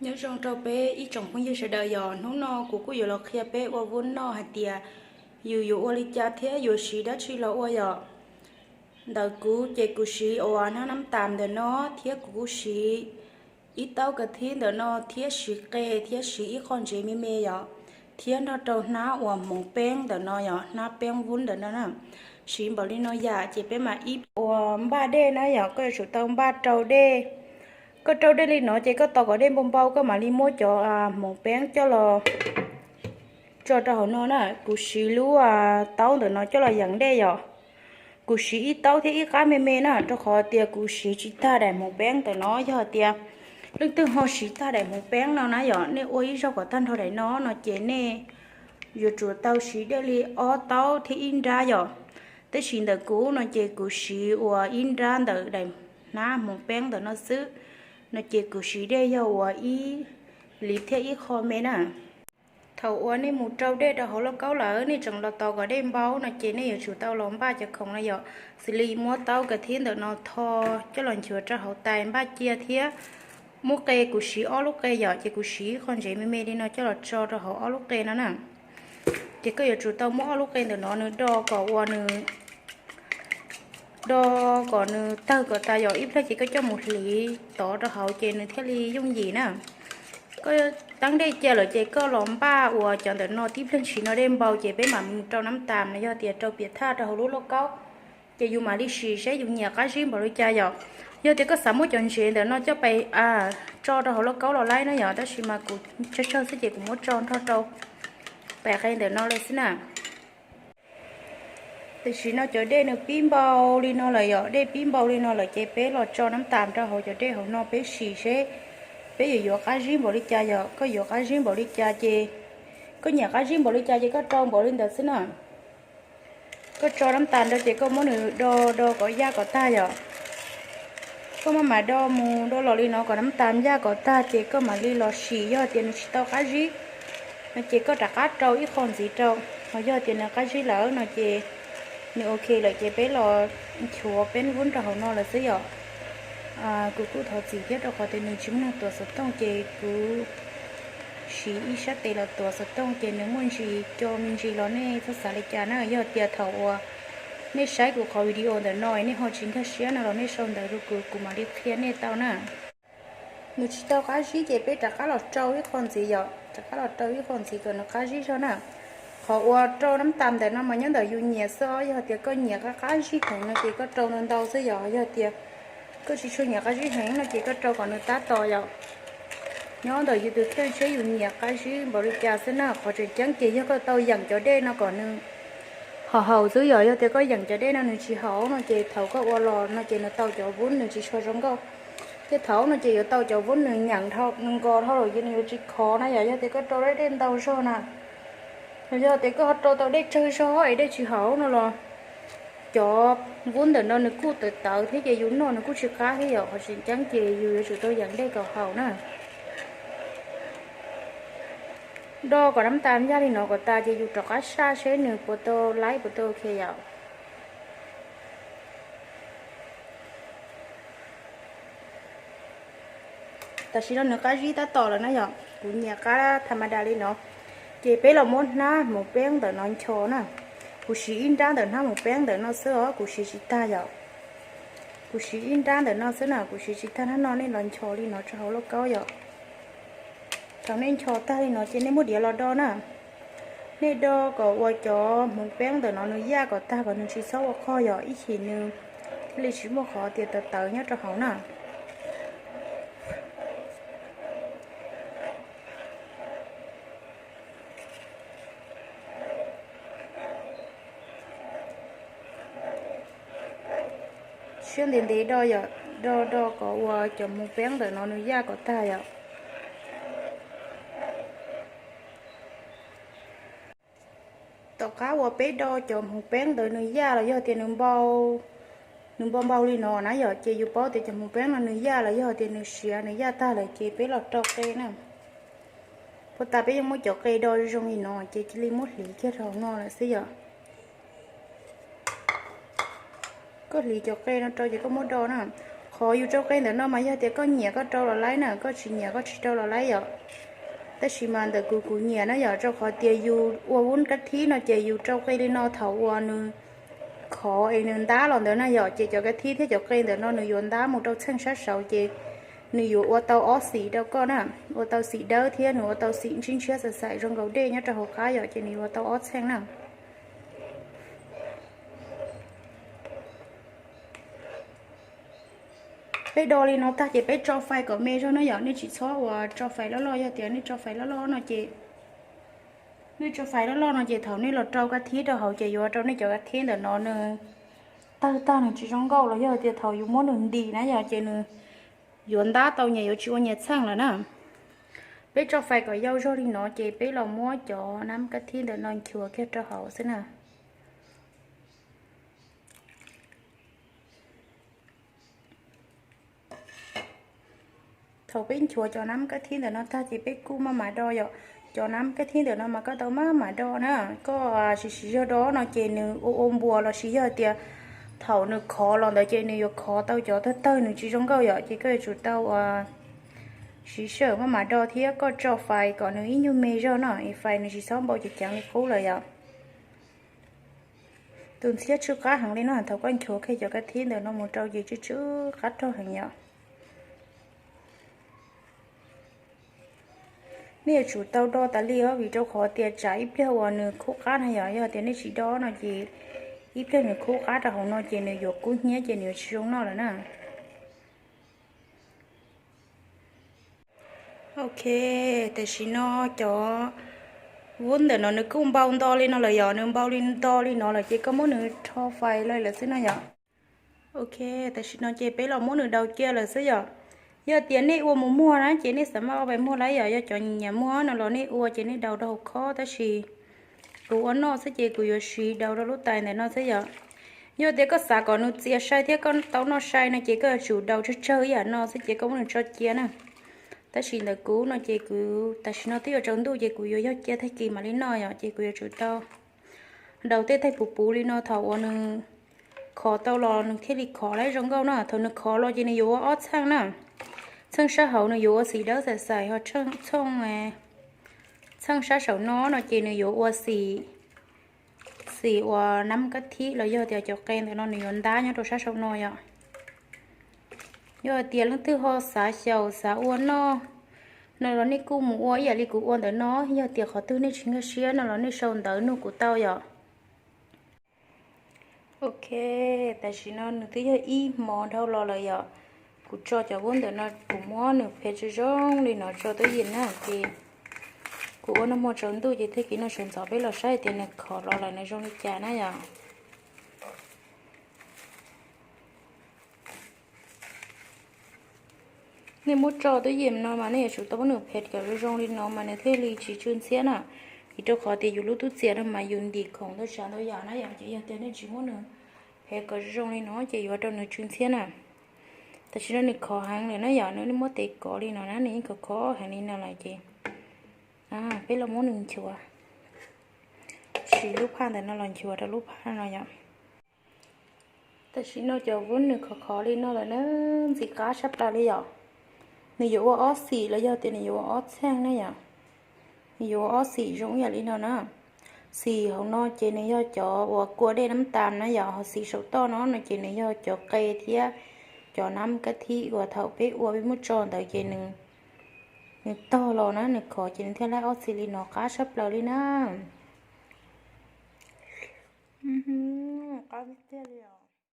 Nyob zoo rau peb ib tsoom phooj ywg sawv daws yom, hnub no kuv kuj yuav los qhia peb ua vuab noj hais tias yus yuav ua li cas thiab yuav siv dab tsi los ua yom. Ntawm kuv ces kuv siv uas hnab nab tas ntawm no thiab kuv kuj siv ib taub ka thib ntawm no thiab siv qe thiab siv ib qho ntsev me me yom, thiab nrog rau hnab uas hmoov peeb ntawm no yom, hnab peeb vuab ntawm no na. Siv npaum li no yam ces peb mam ib uas npaj dej na yom, koj yuav tsum tau npaj rau dej. Koj rau dej li no ces koj tos kom dej npau npau koj mam li muab cov hmoov peeb coj los tso rau hauv no na. Kuv siv lub taub ntawm no coj los yeem dej yom. Kuv siv ib taub thiab ib qab me me na, rau qhov tias kuv siv tsis tag daim hmoov peeb ntawm no. Yog tias leej twg ho siv tag daim hmoov peeb no na yom, nej ua ib zaug kom tag nrho daim no no ces nej yuav tsum tau siv dej li ob taub thiab ib nrab yom. Tab sis ntawm kuv no ces kuv siv uas ib nrab ntawm daim hnab hmoov peeb ntawm no xwb, no ces kuv siv dej yog uas ib liv thiab ib qho me na. Thaum uas nej mus rau dej rau hauv lauj kaub lawm, nej tseem los tos kom dej npau no ces nej yuav tsum tau los npaj cov khoom no yom, xws li muab taub ka thib ntawm no tho coj los nchuav rau hauv tais npaj cia thiab muab qe, kuv siv ob lub qe yom, ces kuv siv ib qho ntsev me me li no coj los tso rau hauv ob lub qe no na. Ces koj yuav tsum tau muab ob lub qe ntawm no nws do kom uas nws do kom nws tawg kom tas yom, ib pliag ces koj coj mus hliv tod rau hauv ces nws thiaj li yooj yim na. Koj teeb dej cia lawm ces koj los npaj uas cov ntawm no tib pliag ntshis no dej npau ces peb mam mus rau nab tas no, yog tias rau piam thaj rau hauv lub lauj kaub ces yus mam li sim seb yus nyiam qab zib npaum li cas yom. Yog tias koj xav muab cov ntsev ntawm no coj pais tso rau hauv lauj kaub los laib na yom, tab sis mas kuv tsawg tsawg xwb ces kuv muab tso nrog rau pais qe ntawm no lawm xwb na. Tam sim no cov dej nws pib npau li no lawm yom, dej pib npau li no lawm ces peb los tso nab tas rau hauv cov dej hauv no peb sim seb peb yuav yuav qab zib npaum li cas yom. Koj yuav qab zib npaum li cas ces, koj nyiam qab zib npaum li cas ces koj rau npaum li ntawd xwb na. Koj tso nab tas rau ces koj muab nws do do kom yaj kom tag yom. Koj maj mam do mus do los li no kom nab tas yaj kom tag ces koj mam li los sim, yog tias nws tsis tau qab zib no ces koj rov qab rau ib qho ntxiv rau. Ho yog tias nws qab zib lawm no ces nws ok lawm ces peb los nchuav peb vuab rau hauv no lawm xwb yom. Kuv kuj thov txim thiab rau qhov tias nws tsis muaj neeg tuav xov tooj ces kuv siv ib sab tes los tuav xov tooj ces nws muaj ntsis co me ntsis los nej txhob xav li cas na. Yog tias thaum uas nej saib kuv qhov video ntawm no nej ho tsis nkag siab no los nej sau ntawv rau kuv, kuv mam li qhia nej tau na. Nws tsis tau qab zib ces peb rov qab los rau ib qho ntxiv yom, rov qab los rau ib qho ntxiv kom nws qab zib zog na. Qhov uas rau nab tas ntawm no mas nyob ntawm yus nyiam xwb os, yog tias koj nyiam qab qab zib heev no ces koj rau ntau ntau xwb yom, yog tias koj tsis tshua nyiam qab zib heev no ces koj rau kom nws tab tom yom. Nyob ntawm yus tus kheej seb yus nyiam qab zib npaum li cas xwb na, qhov tseem ceeb ces yog koj tau yeem cov dej no kom nws haum haum xwb yom, yog tias koj yeem cov dej no nws tsis haum no ces thaum koj ua los no ces nws tau cov vuab nws tsis tshua zoo nkauj. Thiab thaum no ces yuav tau cov vuab nws nyeem dhau, nws nkos dhau lawm ces nws yuav tsis khov na yom, yog tias koj rau dej ntau zog na. Yog tias koj ho rau tau dej tsawg zog es dej tsis haum no los cov vuab ntawm no nws kuj tawv tawv thiab ces yus noj nws kuj tsis qab thiab yom, qhov tseem ceeb ces yus yuav tsum tau yeem dej kom haum na. Do kom nab tas yaj li no kom tas ces yus rov qab saj seb nws puas tau laib puas tau ok yom. Tam sim no nws qab zib tab tom lawm na yom, kuv nyiam qab tha ma da li no. Ces peb los muab hnab hmoov peeb ntawm no ncho na. Kuv siv ib nrab ntawm hnab hmoov peeb ntawm no xwb os, kuv siv tsis tag yom. Kuv siv ib nrab ntawm no xwb na, kuv siv tsis tag hnab no, nej los ncho li no rau hauv lauj kaub yom. Thaum nej ncho tag li no ces nej muab diav los do na. Nej do kom ua cov hmoov peeb ntawm no nws yaj kom tag kom nws tsis txhob ua qog yom, ib chim nws thiaj li tsis muaj qhov tias tawv tawv nyob rau hauv na. Siab ntev ntev do yom, do do kom ua cov hmoov peeb ntawm no nws yaj kom tag yom. Tom qab uas peb do cov hmoov peeb ntawd nws yaj los yog tias nws npau, nws npau npau li no na yom, ces yus paub tias cov hmoov peeb no nws yaj los yog tias nws siav nws yaj tag lawm ces peb los rau qe na. Puag ta peb yeej muab cov qe do zoo li no ces cia li muab hliv kiag rau no lawm xwb yom. Koj hliv cov qe no rau ces koj muab do na. Qhov yus rau qe ntawm no mas yog tias koj nyiam koj rau los laib na, koj tsis nyiam koj tsis rau los laib yom. Tab sis mas ntawm kuv kuv nyiam na yom, rau qhov tias yus ua vuab kab thib no ces yus rau qe li no thaum uas nws khov es nws ntab los ntawd na yom, ces cov kab thib thiab cov qe ntawm no nws yuav ntab mus rau txheej sab saud ces nws yuav ua tau ob xim rau koj na, ua tau xim dawb thiab nws ua tau xim ntshiab ntshiab xaim xaim zoo nkaus dej nyob rau hauv qab yom, ces nws yuav tau ob txheej na. Peb do li no tag ces peb tso fais kom me zog na yom, nej tsis txhob uas tso fais loj loj, yog tias nej tso fais loj loj no ces, nej tso fais loj loj no ces thaum nej los rau kab thib rau hauv ces yuav rau nej cov kab thib ntawm no nws tawg tag nws tsis zoo nkauj los yog tias thaum yus muab nws ntim na yom ces nws yuav ntab tau nyias yuav tsis ua nyias txheej lawm na. Peb tso fais kom yau zog li no ces peb los muab cov nab kab thib ntawm no nchuav kiag rau hauv xwb na. Thaum peb nchuav cov nab kab thib ntawm no tag ces peb kuj maj mam do yom. Cov nab kab thib ntawm no mas koj tau maj mam do na, koj siv siv zog do no ces nws ua ua npuas los sis yog tias thaum nws khov los ntawd ces nws yuav khov tau cov tawg tawg nws tsis zoo nkauj yom, ces koj yuav tsum tau siv sij hawm maj mam do thiab koj tso fais kom nws ib nyuag me zog no es fais nws tsis txhob npau ceev ceev li qub lawm yom. Tus ntxhiab tsw qab heev li no, thaum koj nchuav kiag cov kab thib ntawm no mus rau ces tsw tsw qab rog heev yom. Nej yuav tsum tau do tas li os, vim rau qhov tias tsam ib pliag uas nws khub qab na yom, yog tias nej tsis do no ces ib pliag nws khub qab rau hauv no ces nws yuav kub hnyiab ces nws yuav tsis zoo noj lawm na. Ok, tam sim no cov vuab ntawm no nws kuj npau nto li no lawm yom, nws npau li nto li no lawm ces koj muab nws rho fais lawm xwb no yom. Ok, tam sim no ces peb los muab nws daus cia lawm xwb yom. Yog tias nej ua mus muag na ces nej xav maj ua pais muag lawm yom, yog cov nyiam muag no los nej ua ces nej daus rau hauv khob, tab sis kuv ua noj xwb ces kuv yuav siv daus rau lub tais ntawm no xwb yom. Yog tias koj xav kom nws txias sai thiab koj tau noj sai no ces koj yuav tsum daus tsawg tsawg ib yam no xwb ces koj muab nws tso cia na. Tab sis ntawm kuv no ces kuv tam sim no twb yuav tsaus ntuj ces kuv yuav yog cia tag kis mam li noj yom, ces kuv yuav tsum tau daus tej thaij puv puv li no thaum uas nws khov tau los nws thiaj li khov laib zoo nkauj na. Thaum nws khov los ces nws yuav ua ob txheej na. Txheej sab hauv nws yuav ua xim dawb xaim xaim, ho txheej, txheej sab saum no no ces nws yuav ua xim, xim uas nab kab thib los yog tias cov qe ntawm no nws yuav ntab nyob rau sab saum no yom. Yog hais tias leej twg ho xav xyaum xav ua noj no los nej kuj mus ua ib yam li kuv ua ntawm no, yog tias qhov twg nej tsis nkag siab no los nej sau ntawv nug kuv tau yom. Ok, tam sim no nws twb yog ib hmo dhau los lawm yom. Kuv tso cov vuab ntawm no kuv muab nws phev zoo zoo li no tso tuab yeem na ces kuv ua noj hmo tsaus ntuj ces tag kis noj sawv ntxov peb los saib tias nws khov los lawm nws zoo li cas na yom. Nej muab tso tuab yeem no mas nej yuav tsum tau muab nws phev kom zoo zoo li no mas nws thiaj li tsis tsw ntxhiab na. Vim rau qhov tias yus lub tub txias no mas yus ntim khoom ntau tsav ntau yam na yom, ces yog tias nej tsis muab nws phev kom zoo zoo li no ces yuav ua rau nws tsw ntxhiab na. Tam sim no nws khov heev lawm na yom, nws muab tes kov li no na nws yeej khov khov heev li no lawm ces peb los muab nws nchuav, siv lub phaj ntawm no los nchuav rau lub phaj no yom. Tam sim no cov vuab nws khov khov li no lawm na, ntxim qab tshaj plaws li yom. Nws yuav ua ob xim los yog tias nws yuav ua ob txheej na yom. Nws yuav ua ob xim zoo ib yam li no na. Xim hauv no ces nws yog cov uas kua dej nab tas na yom, ho xim saum toj no no ces nws yog cov qe thiab cov nab kab thib uas thaum peb ua peb muab tso ntawd ces nws, nws tog los na, nws khov ces nws thiaj laib ob xim li no qab tshaj plaws li na. Qab tiag tiag li os.